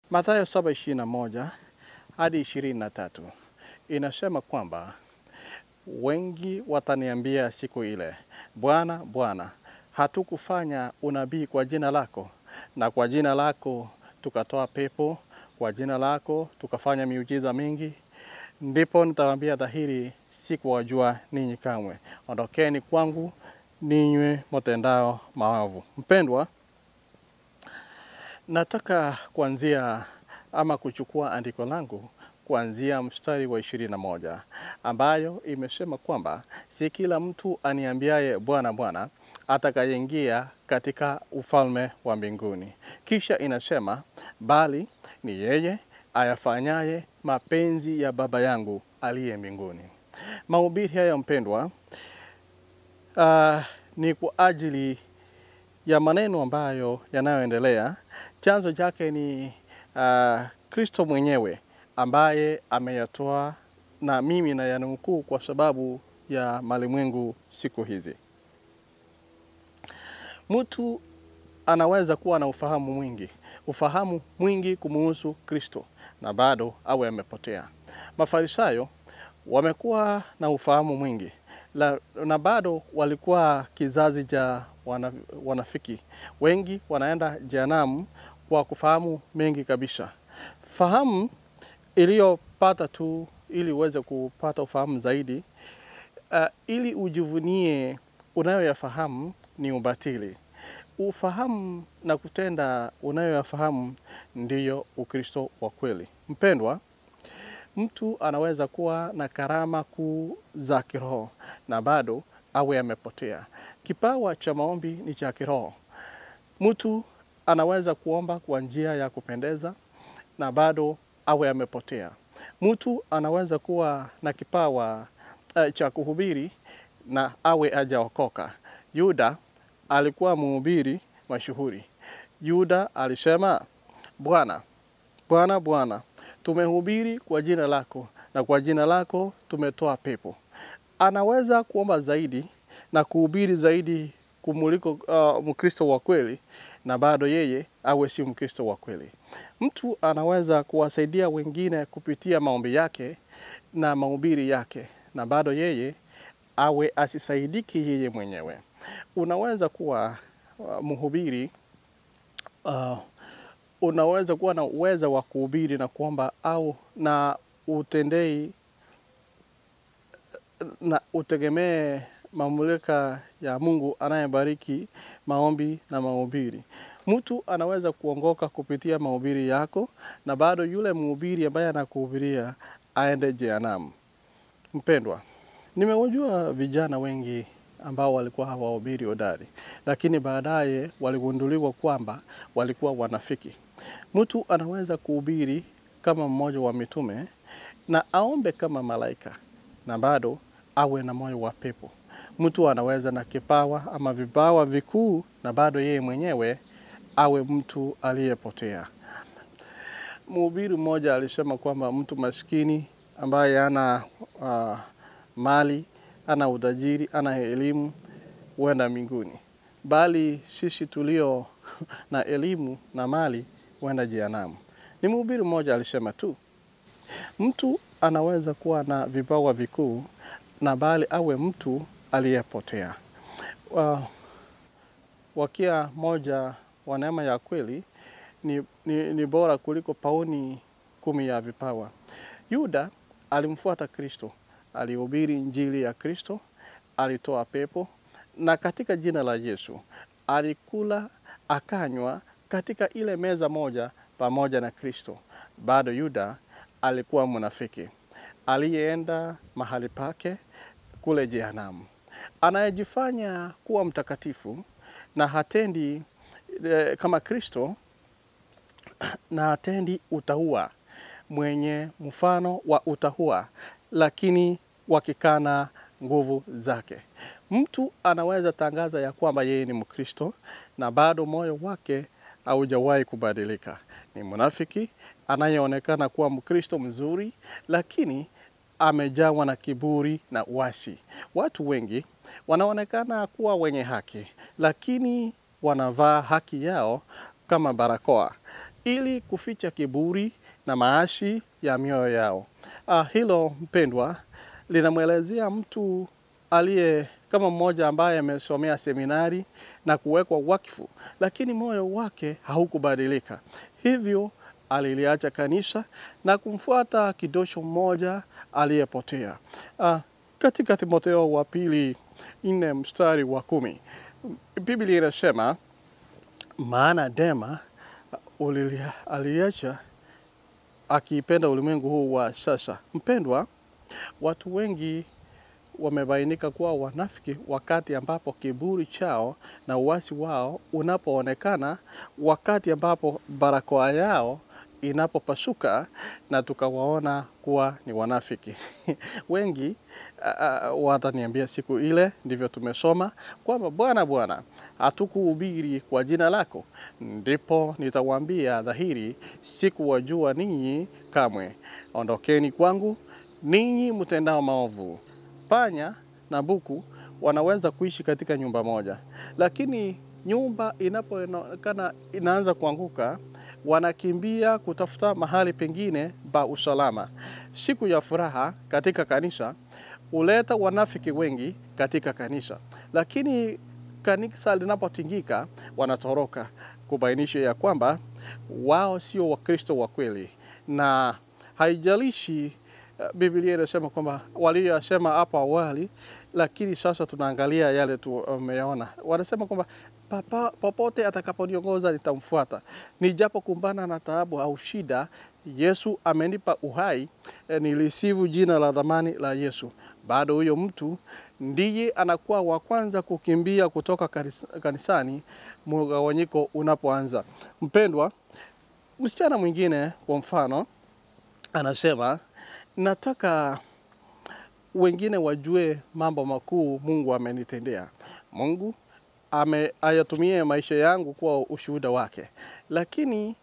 Mathayo 7:21 hadi 23 inasema kwamba wengi wataniambia siku ile, Bwana, Bwana, hatukufanya unabii kwa jina lako, na kwa jina lako tukatoa pepo, kwa jina lako tukafanya miujiza mingi? Ndipo nitawaambia dhahiri, sikuwajua ninyi kamwe, ondokeni kwangu ninyi mtendao maovu. Mpendwa, nataka kuanzia ama kuchukua andiko langu kuanzia mstari wa 21 ambayo imesema kwamba si kila mtu aniambiaye Bwana, Bwana atakayeingia katika ufalme wa mbinguni. Kisha inasema bali ni yeye ayafanyaye mapenzi ya Baba yangu aliye mbinguni. Mahubiri haya mpendwa, ni kwa ajili ya maneno ambayo yanayoendelea. Chanzo chake ni Kristo mwenyewe ambaye ameyatoa, na mimi nayanukuu kwa sababu ya malimwengu siku hizi. Mtu anaweza kuwa na ufahamu mwingi kumuhusu Kristo na bado awe amepotea. Mafarisayo wamekuwa na ufahamu mwingi na bado walikuwa kizazi cha wanafiki. Wengi wanaenda jehanamu kwa kufahamu mengi kabisa. Fahamu iliyopata tu ili uweze kupata ufahamu zaidi, ili ujivunie unayoyafahamu ni ubatili. Ufahamu na kutenda unayoyafahamu ndiyo Ukristo wa kweli. Mpendwa, mtu anaweza kuwa na karama kuu za kiroho na bado awe amepotea. Kipawa cha maombi ni cha kiroho. Mtu anaweza kuomba kwa njia ya kupendeza na bado awe amepotea. Mtu anaweza kuwa na kipawa cha kuhubiri na awe hajaokoka. Yuda alikuwa mhubiri mashuhuri. Yuda alisema, Bwana, Bwana, Bwana, tumehubiri kwa jina lako na kwa jina lako tumetoa pepo. Anaweza kuomba zaidi na kuhubiri zaidi kumuliko Mkristo wa kweli na bado yeye awe si Mkristo wa kweli. Mtu anaweza kuwasaidia wengine kupitia maombi yake na mahubiri yake na bado yeye awe asisaidiki yeye mwenyewe. Unaweza kuwa mhubiri, unaweza kuwa na uwezo wa kuhubiri na kuomba au na utendei na utegemee mamlaka ya Mungu anayebariki maombi na mahubiri. Mtu anaweza kuongoka kupitia mahubiri yako na bado yule mhubiri ambaye anakuhubiria aende jehanamu. Mpendwa, nimewajua vijana wengi ambao walikuwa hawahubiri hodari, lakini baadaye waligunduliwa kwamba walikuwa wanafiki. Mtu anaweza kuhubiri kama mmoja wa mitume na aombe kama malaika na bado awe na moyo wa pepo. Mtu anaweza na kipawa ama vipawa vikuu na bado yeye mwenyewe awe mtu aliyepotea. Mhubiri mmoja alisema kwamba mtu maskini ambaye ana mali, ana utajiri, ana elimu, huenda mbinguni, bali sisi tulio na elimu na mali huenda jehanamu. Ni mhubiri mmoja alisema tu, mtu anaweza kuwa na vipawa vikuu na bali awe mtu aliyepotea. Wakia moja wa neema ya kweli ni bora kuliko pauni 10 ya vipawa. Yuda alimfuata Kristo, alihubiri injili ya Kristo, alitoa pepo, na katika jina la Yesu alikula akanywa katika ile meza moja pamoja na Kristo. Bado Yuda alikuwa mnafiki aliyeenda mahali pake kule jehanamu. Anayejifanya kuwa mtakatifu na hatendi kama Kristo na hatendi utauwa, mwenye mfano wa utauwa, lakini wakikana nguvu zake. Mtu anaweza tangaza ya kwamba yeye ni Mkristo na bado moyo wake haujawahi kubadilika. Ni mnafiki anayeonekana kuwa Mkristo mzuri, lakini amejawa na kiburi na uasi. Watu wengi wanaonekana kuwa wenye haki, lakini wanavaa haki yao kama barakoa. ili kuficha kiburi na maasi ya mioyo yao. Hilo mpendwa, linamwelezea mtu aliye kama mmoja ambaye amesomea seminari na kuwekwa wakfu, lakini moyo wake haukubadilika. Hivyo aliliacha kanisa na kumfuata kidosho mmoja aliyepotea. Katika Timotheo wa pili 4 mstari wa 10, Biblia inasema, maana Dema aliacha akiipenda ulimwengu huu wa sasa. Mpendwa, watu wengi wamebainika kuwa wanafiki wakati ambapo kiburi chao na uasi wao unapoonekana, wakati ambapo barakoa yao inapopasuka na tukawaona kuwa ni wanafiki. Wengi wataniambia siku ile, ndivyo tumesoma kwamba Bwana, Bwana, hatukuhubiri kwa jina lako? Ndipo nitawaambia dhahiri, sikuwajua ninyi kamwe. Ondokeni kwangu ninyi mtendao maovu. Panya na buku wanaweza kuishi katika nyumba moja, lakini nyumba inapoonekana inaanza kuanguka, wanakimbia kutafuta mahali pengine pa usalama. Siku ya furaha katika kanisa huleta wanafiki wengi katika kanisa, lakini kanisa linapotingika wanatoroka, kubainisha ya kwamba wao sio Wakristo wa kweli. Na haijalishi Biblia inasema kwamba waliyosema hapo awali, lakini sasa tunaangalia yale tumeona. Wanasema kwamba popote atakaponiongoza nitamfuata, nijapokumbana na taabu au shida, Yesu amenipa uhai, nilisifu jina la dhamani la Yesu. Bado huyo mtu ndiye anakuwa wa kwanza kukimbia kutoka kanisani mgawanyiko unapoanza. Mpendwa, msichana mwingine kwa mfano anasema, nataka wengine wajue mambo makuu Mungu amenitendea. Mungu ayatumie maisha yangu kuwa ushuhuda wake. Lakini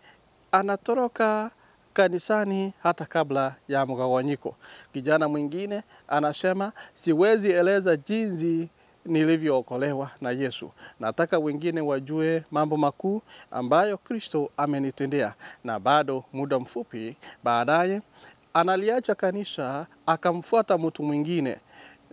anatoroka kanisani hata kabla ya mgawanyiko. Kijana mwingine anasema, siwezi eleza jinsi nilivyookolewa na Yesu. Nataka wengine wajue mambo makuu ambayo Kristo amenitendea. Na bado muda mfupi baadaye analiacha kanisa akamfuata mtu mwingine.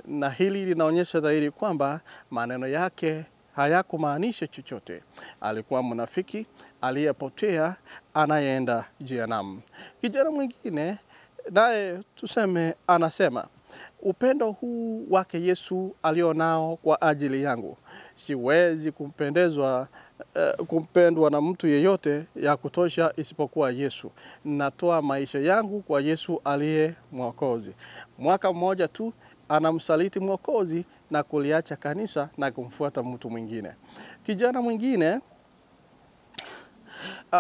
Na hili linaonyesha dhahiri kwamba maneno yake hayakumaanisha chochote. Alikuwa mnafiki aliyepotea anayeenda jehanamu. Kijana mwingine naye tuseme anasema, upendo huu wake Yesu alionao kwa ajili yangu, siwezi kumpendwa na mtu yeyote ya kutosha isipokuwa Yesu. Natoa maisha yangu kwa Yesu aliye Mwokozi. Mwaka mmoja tu anamsaliti Mwokozi na kuliacha kanisa na kumfuata mtu mwingine. Kijana mwingine,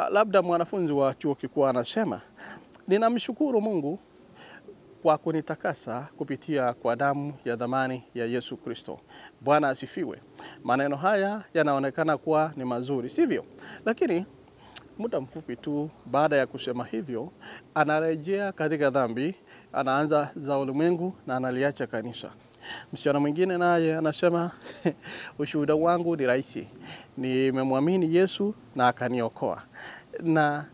labda mwanafunzi wa chuo kikuu, anasema, ninamshukuru Mungu kwa kunitakasa kupitia kwa damu ya dhamani ya Yesu Kristo. Bwana asifiwe. Maneno haya yanaonekana kuwa ni mazuri, sivyo? Lakini muda mfupi tu baada ya kusema hivyo, anarejea katika dhambi, anaanza za ulimwengu na analiacha kanisa. Msichana mwingine naye anasema, ushuhuda wangu ni rahisi. Nimemwamini Yesu na akaniokoa. Na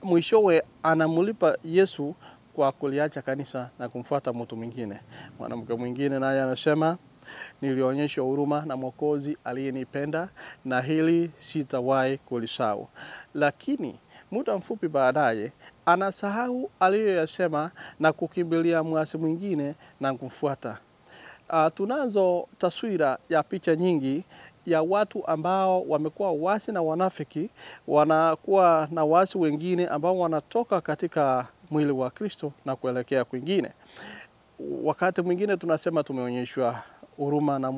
mwishowe anamlipa Yesu kwa kuliacha kanisa na kumfuata mtu mwingine. Mwanamke mwingine naye anasema, nilionyeshwa huruma na Mwokozi aliyenipenda na hili sitawahi kulisahau. Lakini muda mfupi baadaye anasahau aliyoyasema na kukimbilia mwasi mwingine na kumfuata. Tunazo taswira ya picha nyingi ya watu ambao wamekuwa wasi na wanafiki, wanakuwa na wasi wengine ambao wanatoka katika mwili wa Kristo na kuelekea kwingine. Wakati mwingine tunasema tumeonyeshwa huruma na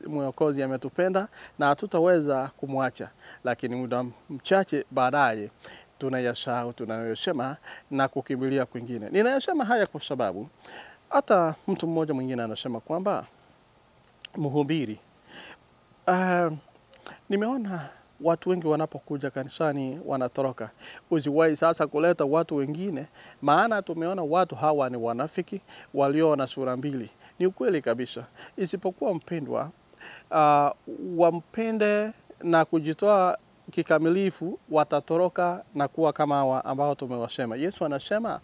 Mwokozi ametupenda na hatutaweza kumwacha, lakini muda mchache baadaye tunayasahau tunayosema na kukimbilia kwingine. Ninayasema haya kwa sababu hata mtu mmoja mwingine anasema kwamba mhubiri, nimeona watu wengi wanapokuja kanisani wanatoroka. Usiwahi sasa kuleta watu wengine, maana tumeona watu hawa ni wanafiki walio na sura mbili. Ni ukweli kabisa. Isipokuwa mpendwa, wampende na kujitoa kikamilifu watatoroka na kuwa kama hawa ambao tumewasema. Yesu anasema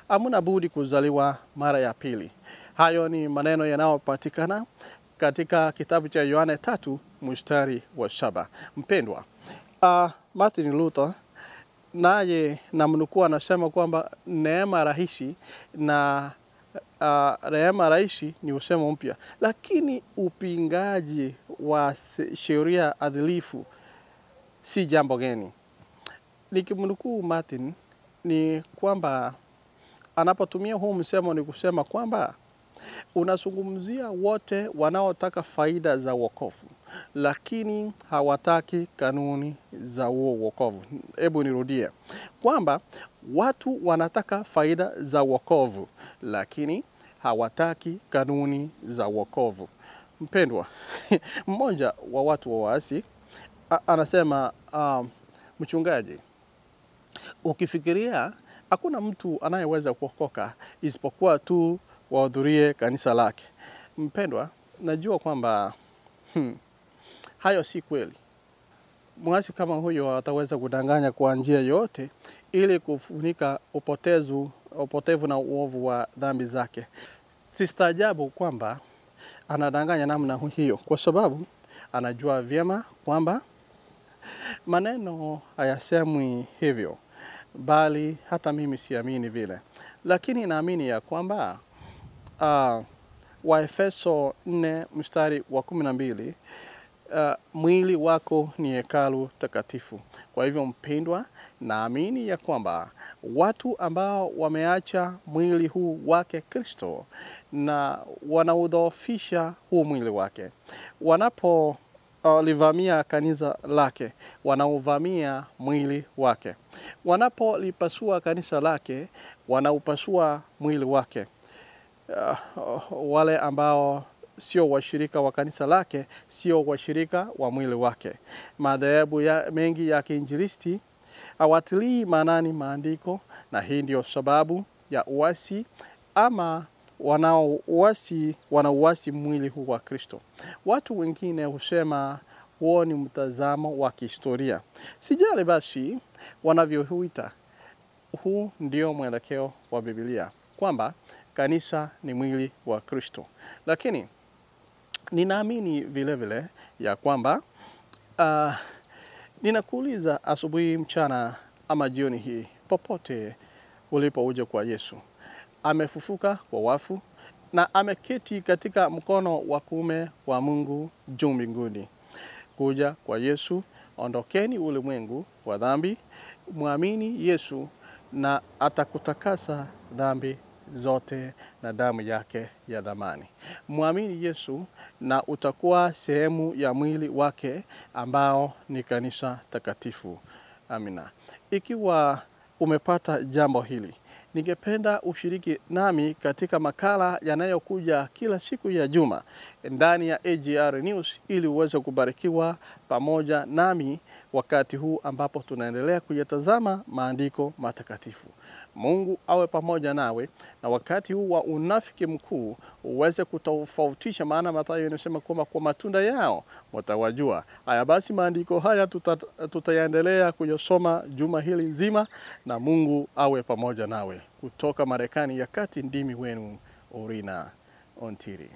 hamuna budi kuzaliwa mara ya pili. Hayo ni maneno yanayopatikana katika kitabu cha Yohana 3 mstari wa 7. Mpendwa, Martin Luther naye namnukuu, anasema kwamba neema rahisi na rehema rahisi ni usemo mpya, lakini upingaji wa sheria adilifu si jambo geni. Nikimnukuu Martin ni kwamba anapotumia huu msemo ni kusema kwamba unazungumzia wote wanaotaka faida za wokovu, lakini hawataki kanuni za huo wokovu. Hebu nirudie kwamba watu wanataka faida za wokovu, lakini hawataki kanuni za wokovu. Mpendwa, mmoja wa watu wa waasi anasema, mchungaji, ukifikiria hakuna mtu anayeweza kuokoka isipokuwa tu wahudhurie kanisa lake. Mpendwa, najua kwamba hayo si kweli. Mwasi kama huyo ataweza kudanganya kwa njia yote ili kufunika upotevu na uovu wa dhambi zake. Sistaajabu kwamba anadanganya namna hiyo, kwa sababu anajua vyema kwamba maneno hayasemwi hivyo, bali hata mimi siamini vile. Lakini naamini ya kwamba Waefeso 4 mstari wa 12, mwili wako ni hekalu takatifu. Kwa hivyo mpendwa, naamini ya kwamba watu ambao wameacha mwili huu wake Kristo na wanaudhoofisha huu mwili wake, wanapo livamia kanisa lake, wanauvamia mwili wake. Wanapolipasua kanisa lake, wanaupasua mwili wake. Wale ambao sio washirika wa kanisa lake, sio washirika wa mwili wake. Madhehebu mengi ya kiinjilisti hawatilii maanani maandiko, na hii ndio sababu ya uasi ama wanauasi mwili huu wa Kristo. Watu wengine husema huo ni mtazamo wa kihistoria. Sijali basi wanavyohuita. Huu ndio mwelekeo wa Biblia, kwamba kanisa ni mwili wa Kristo. Lakini ninaamini vile vile ya kwamba ninakuuliza asubuhi, mchana ama jioni hii, popote ulipo uje kwa Yesu. Amefufuka kwa wafu na ameketi katika mkono wa kuume wa Mungu juu mbinguni. Kuja kwa Yesu, ondokeni ulimwengu wa dhambi, muamini Yesu na atakutakasa dhambi zote na damu yake ya dhamani. Muamini Yesu na utakuwa sehemu ya mwili wake ambao ni kanisa takatifu. Amina. Ikiwa umepata jambo hili, ningependa ushiriki nami katika makala yanayokuja kila siku ya juma ndani ya AGR News ili uweze kubarikiwa pamoja nami wakati huu ambapo tunaendelea kuyatazama maandiko matakatifu. Mungu awe pamoja nawe, na wakati huu wa unafiki mkuu uweze kutofautisha, maana Mathayo inasema kwamba kwa matunda yao mtawajua. Haya basi, maandiko haya tutaendelea kuyasoma juma hili nzima, na Mungu awe pamoja nawe. Kutoka Marekani ya Kati, ndimi wenu Orina Ontiri.